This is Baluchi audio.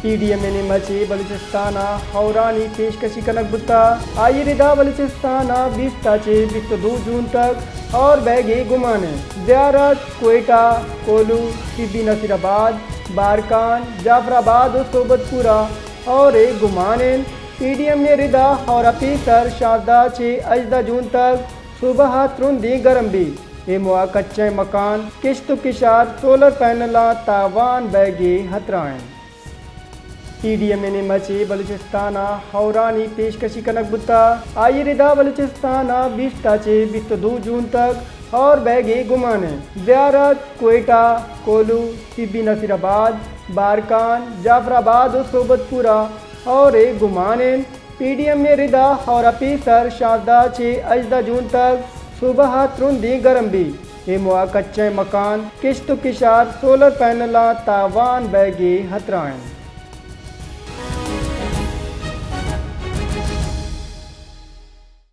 پی ڈی ایم ءِ نیمگ ءَ چہ بلوچستان ءَ ہورانی پیشکشی کنگ بوتگ۔ آئی ءِ ردا بلوچستان ءَ بیست ءَ چہ بیست ءُ دو جون تک ہور بئیگ ءِ گمان اِنت۔ زیارت، کوئٹہ، کوہلو، سی بی نصیر آباد، بارکھان، جعفر آباد ءُ صحبت پور ءَ ہور ءِ گمان اِنت۔ پی ڈی ایم ءِ ردا ہور ءَ پیسر شانزدہ ءَ چہ ہژدہ جون تک صوبہ ءَ ترندیں گرم بیت۔ اے موہ ءَ کچیں مکان، کشت ءُ کشار، سولر پینلاں تاوان بئیگ ءِ ہترہ اِنت۔ پی ڈی ایم ءِ نیمگ ءَ چہ بلوچستان ءَ ہورانی پیشکشی کنگ بوتگ۔ آئی ءِ ردا بلوچستان ءَ بیست ءَ چہ بیست ءُ دو جون تک ہور بئیگ ءِ گمان اِنت۔ زیارت، کوئٹہ، کوہلو، سی بی نصیر آباد، بارکھان، جعفر آباد ءُ صحبت پور ءَ ہور ءِ گمان اِنت۔ پی ڈی ایم ءِ ردا ہور ءَ پیسر شانزدہ ءَ چہ ہژدہ جون تک صوبہ ءَ ترندیں گرم بیت۔ اے موہ ءَ کچیں مکان، کشت ءُ کشار، سولر پینلاں تاوان بئیگ ءِ ہترہ اِنت۔